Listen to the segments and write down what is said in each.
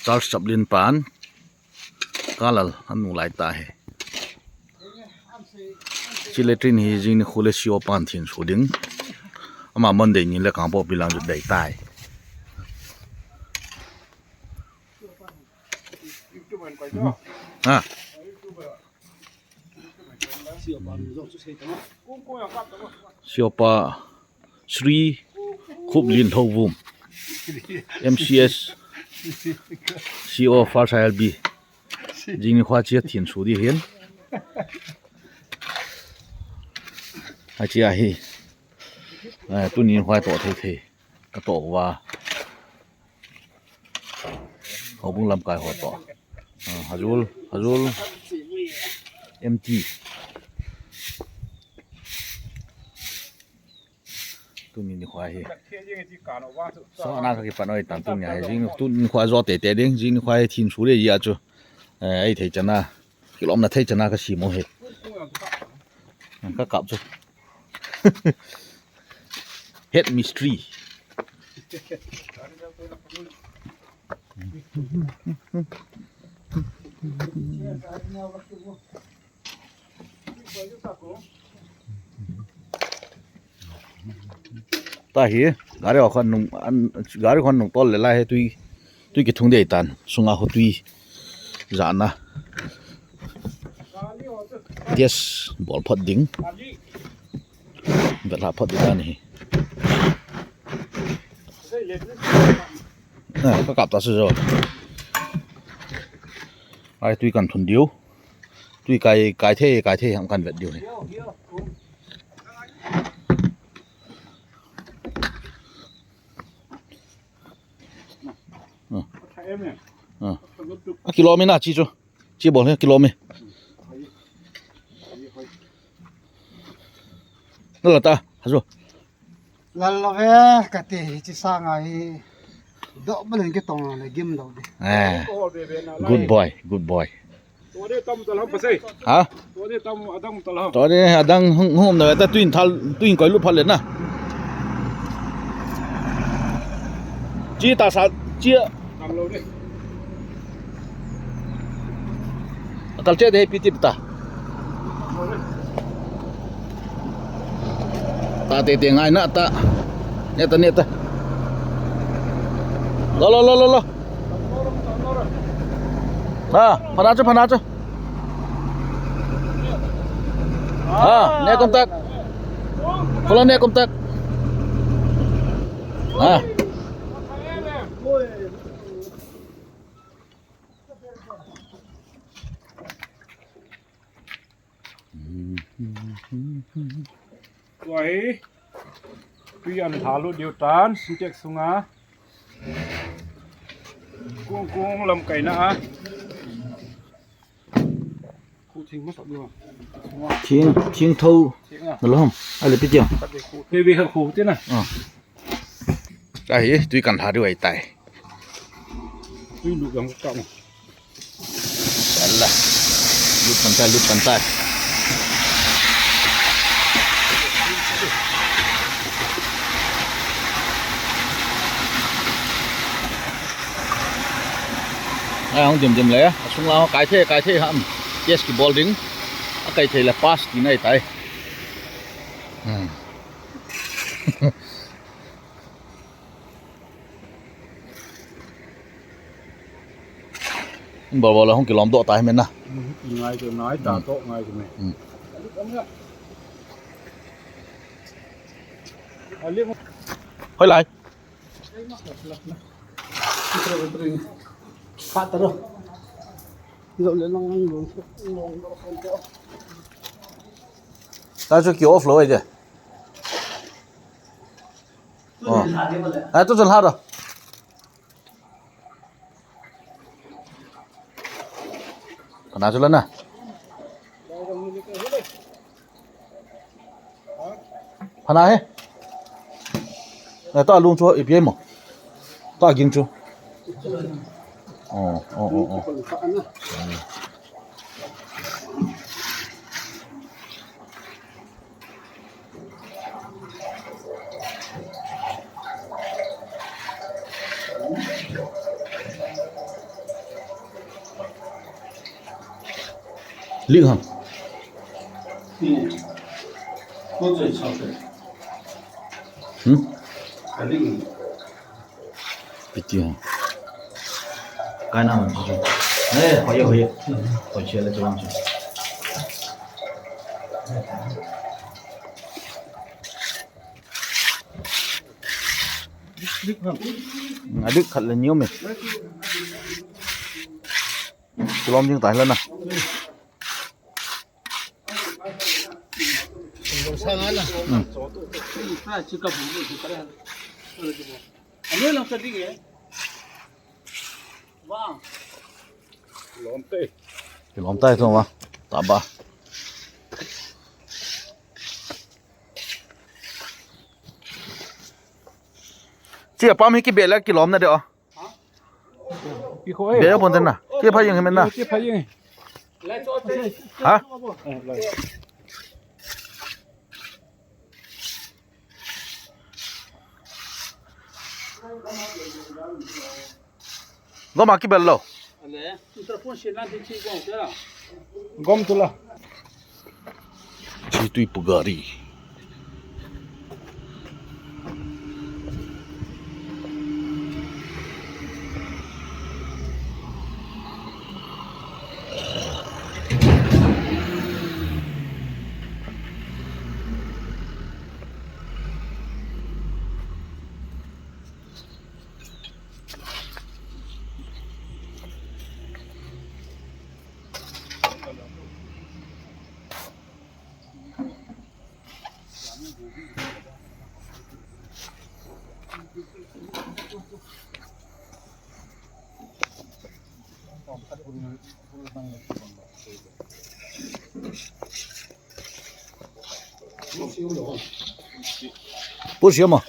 Charles Chaplin pan kalal an hmuh lai ta hei chi latrine hi zing ni khule sio pan thin thu ding amah monday ni le kang pawh bilang chu daih tai. Siopa Sri Khup Lin Ho Vum M_C_S C_O First I_L_B zing ni khua chiat thin thu di hian a chia hi tun in huai tawh thei thei ka tawk va ho bung lam kai haw tawh hazul hazul M_T. Tun ni khua hi saw na ka ki panoi tan tun ngai jing tun khua zo te te ding jing khua hi thin thu le ya chu ei thei chana kilom na thei chana ka si mo he ka kap chu head mystery Ta hi gari ho khan nung an gari khan nung tawl le lai he tui tui ki thung dei tan chungah ho tui zahna gas ball phawt ding batla phawt ding a ni hi ka kap ta si zawk ai tui kan thun diu. Tui kai kai thei kai thei ang kan vet diu hei. A kilo mi na chi chu chi bol he kilo mi. Na la ta hazu. Lal lo ve ka ti chi sa nga hi do balin ke tong le gim lo de. Eh. Good boy, good boy. Ha? To de adang hung na ta tuin thal tuin koi lu phal le na. Chi ta sa chi kal che de pi ti ta. Ta te te ngai na ta. Ne ta ne ta. Lo lo lo lo lo. Ha, phana chu phana chu. Ha, ne công tác. Kalau ne công tác. Ha. Tuai tui an hla lut deuh tan sintex chunga kung kung lam kaina a Thing thing tho na lo a le pi chiang a hi tui kan hla deuh ai tai la lut pan tai lut pan tai ai hong dim dim le a chung la kai the kai the ham yes ki ball ding a kai thei la pass ti nai tai ball ball la hong ki lom do tai men na ngai chu ngai ta to ngai chu me hoi lại Ta chu ki off lo ai de. Ờ. À tôi chân hát rồi. Còn nào cho lên nè. Phana he. Này ta luôn cho ít bia mà. Ta kinh chú. Ờ ờ ờ ờ. Lik hang. Hmm? Piti hang. Kai na man chu. Eh, hoi hoi. Hoi che le chuang chu. Adik khat le nhiều mình. Lom jing tai lên nè. Lom tay thôi mà. Tạm ba. Chị pam hi ki bela ki lom na de o. Bela pon na. Chị phai yung men na. Hả? Gom a ki bel lo. Gom tu la. Chi tui pugari. 不行吗？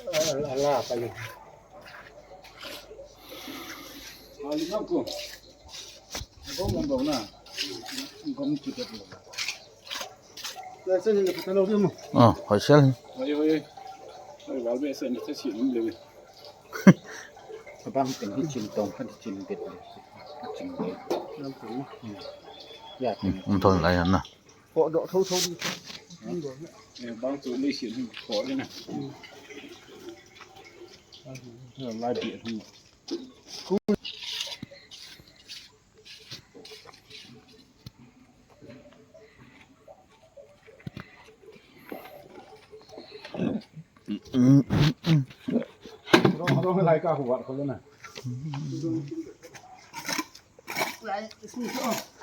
嗯，好行。嗯，thôi lại hắn nè.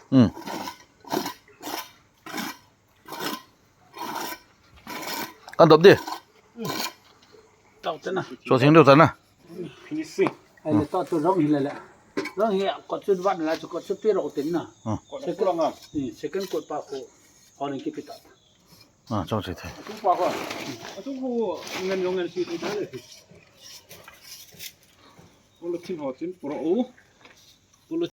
Ừ. Ăn tập đi. Cho thêm được tấn à? À, cho chị thấy.